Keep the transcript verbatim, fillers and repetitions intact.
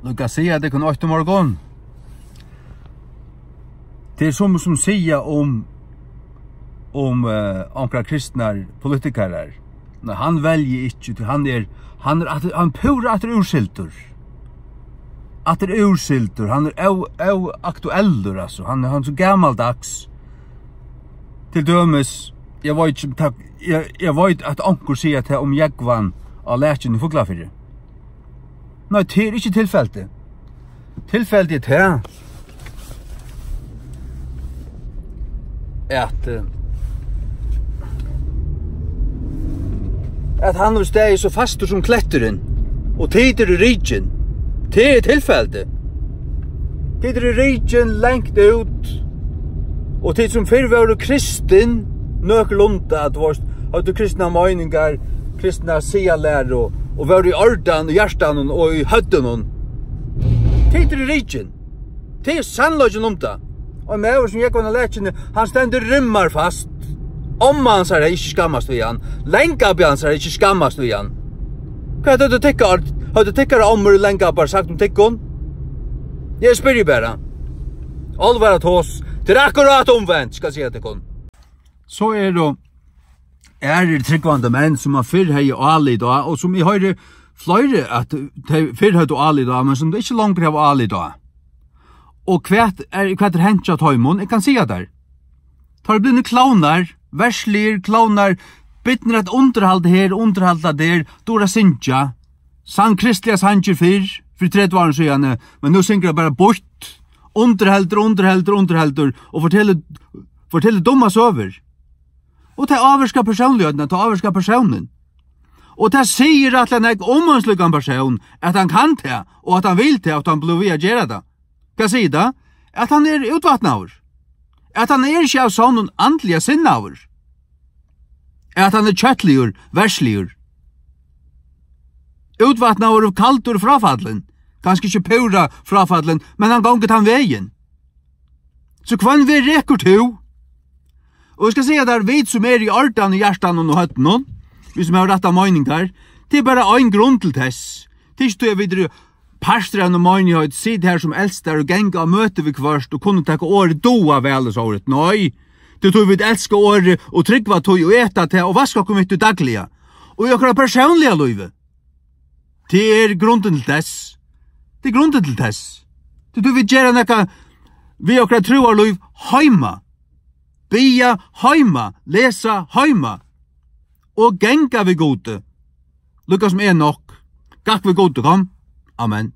Lukka siga tykkum eitt í morgun. Tað er sum, sum siga um, um, eh, onkrar kristnar politikarar. Nei, hann velji ikki, tí hann er, hann er aftur, hann púra aftur úrsildur. Aftur úrsildur, hann er ó-, óaktuellur, altso. Hann er, hann er so gamaldags. Til dømis, eg veit ikki, um tað, eg, eg veit, at onkur siga tað um jógvan á Lækjuni í Fuglafirði. Nei, tað er ikki tilfeldi. Tilfeldi er tað, at, eh, at hann hevur staðið so fastur sum kletturin, og tit eru rikin. Tað er tilfeldi. Tit eru rikin langt út, og tit sum fyrr vóru kristin, nøkulunda, at vóru, høvdu kristnar meiningar, kristna siðalæru, og vóru í ordan í hjartanum og í høvdinum. Tit eru rikin. Tað er sannleikin um tað. Og ein maður sum jógvan á Lækjuni, hann stendur rimmarfast. Omma hansara hevði ikki skammast við hann. Langabbi hansara hevði ikki skammast við hann. Hvat høvdu tykkara, høvdu tykkara ommur og langabbar sagt um tykkum? Eg spyrji bara. Álvara tos. Tað er akkurát umvent, skal eg siga tykkum. So eru aðrir trúgvandi menn, sum man fyrr hevði álit á, og sum eg hoyri fleiri, at tey fyrr høvdu álit á, men sum tey ikki longur hava álit á. Og hvat er, hvat er hent hjá teimum? Eg kann siga tær. Teir eru blivnir klovnar, versligir klovnar, bidnir at undirhalda her, undirhalda der, dugir at syngja. Sang kristligar sangir fyrr, fyri tretivu árum síðani, men nú syngur hann bara býtt. Undirheldur, undirheldur, undirheldur, og fortelur, fortelur dummar søgur. Og tað ávirkar persónligheitina, tað ávirkar persónin. Og tað sigur rættiliga nógv um ein slíkan persón, at hann kann tað, og at hann vil tað, og at hann blívur við at gera tað. Hvat sigur tað? At hann er útvatnaður. At hann er ikki av sonnum andliga sinnaður. At hann er kjøtligur, versligur. Útvatnaður og kaldur, fráfallin. Kanska ikki púra fráfallin, men hann gongur tann vegin. So hvønn veg rekur tú? Og eg skal siga tær, vit sum eru í ordan í hjartanum og høvdinum, vit sum hava rættar meiningar, tað er bara ein grund til tess. Tað er ikki tí, at vit eru partur av einum meinigheit, sita her sum eldstar og ganga á møti viðhvørt og kunnu taka orðið, duga væl og sovorðið. Nei, tað er tí, vit elska orðið og trúgva tí og eta tað og vaska okkum við tí dagliga. Og í okkara persónliga lívi. Tað er grundin til tess. Tað er grundin til tess. Tað er tí, vit gera nakað við okkara trúarlív heima. Biðja heima, lesa heima og ganga við Gudi. Líka sum Enok gakk við Gudi, kom. Amen.